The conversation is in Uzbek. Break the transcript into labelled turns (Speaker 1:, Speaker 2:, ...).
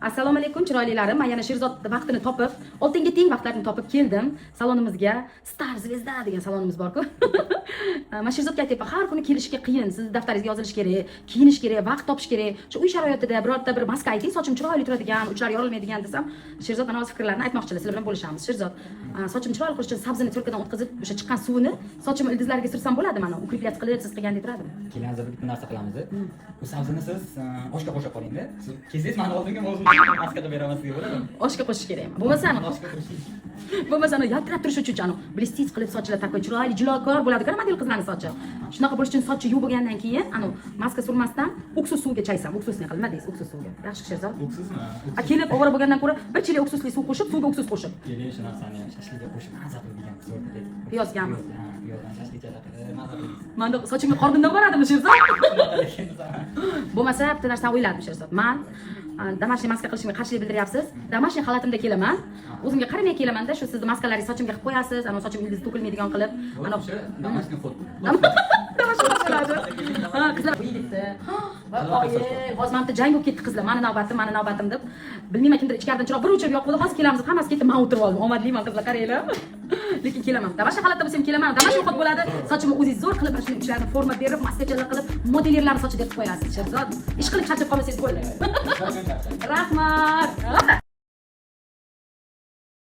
Speaker 1: Assalomu alaykum, chiroylilarim. Man yana Sherzod vaqtini topib, oltinga teng vaqtlarini topib keldim salonimizga. Star Zvezda degan salonimiz bor-ku. Man Sherzodga aytyapman, har kuni kelishga qiyin, sizni daftaringizga yozilish kerak, kiyinish kerak, vaqt topish kerak. Shu uy sharoitida birorta bir maska ayting, sochim chiroyli turadigan, uchlari yorilmaydigan desam, Sherzod mana o'z fikrlarini aytmoqchilar, sizlar bilan bo'lishamiz. Sherzod, sochim chiroyli qilish uchun sabzini терка dan o'tkazib, o'sha chiqqan suvini sochim ildizlariga sursam bo'ladi, mana укреплять qilib, siz qilgandek turadimi?
Speaker 2: Kelganingizda bitta narsa qilamiz. Bu sabzini siz oshga qo'shib qolingda. Siz kelsangiz, mani oldimga o'zim maska qilib beraman sizga, bo'ladimi?
Speaker 1: Oshga qo'shish kerakmi? Bo'lmasa
Speaker 2: Oshga qo'shing.
Speaker 1: Bo'lmasa anavi yaltirab turishi uchun, anavi блестить qilib, sochlar такой chiroyli, jilokor bo'ladi-ku model qizlarning sochi. Shunaqa bo'lish uchun sochni yuvib bo'lgandan keyin anavi maska surmasdan уксус suvga chaysam, уксус ni qilma deysiz, уксус suvga. Yaxshi, Sherzod?
Speaker 2: Уксус mi?
Speaker 1: A, kelib ovora bo'lgandan ko'ra bir chelak уксус li suv qo'shib, suvga уксус qo'shib.
Speaker 2: Keling, shu narsani ham shashlikka qo'shib maza qilib yegan zo'r.
Speaker 1: Piyozgami?
Speaker 2: Piyoz, ha, piyozdan shashlikchalar qilib maza qilib yeysiz.
Speaker 1: Manda sochimga qornimdan boradimi, Sherzod?
Speaker 2: Shunaqa lekin.
Speaker 1: Bo'lmasa bitta narsani o'yladim, Sherzod. Man домашний maska qilishimga qarshilik bildiryapsiz. Домашний holatimda kelaman. O'zimga qaramay kelamanda, shu sizni maskalaringizni sochimga qilib qo'yasiz, anavi sochim ildizi to'kilmaydigan qilib. Anavi
Speaker 2: O'sha домашний ход.
Speaker 1: Домашний ход bo'ladi. Ha, qizlar, bu yigitni. Va oyi, hozir mana bitta jang bo'lib ketdi, qizlar. Mani navbatim, mani navbatim deb. Bilmayman, kimdir ichkaridan chiroq bir o'chirib yoqib qo'ydi. Hozir kelamiz, hammasi ketdi, men o'tirib oldim. Omadliman, qizlar, qaranglar. Lekin kelaman. Домашний holatda bo'lsam kelaman. Домашний ход bo'ladi. Sochimni o'zingiz zo'r qilib, mana shuni uchlarini forma berib, maskachalar qilib, modelyerlarni sochi deb qo'yasiz, Sherzod. Ish qilib charchab qolmasangiz bo'ldi. Rahmat.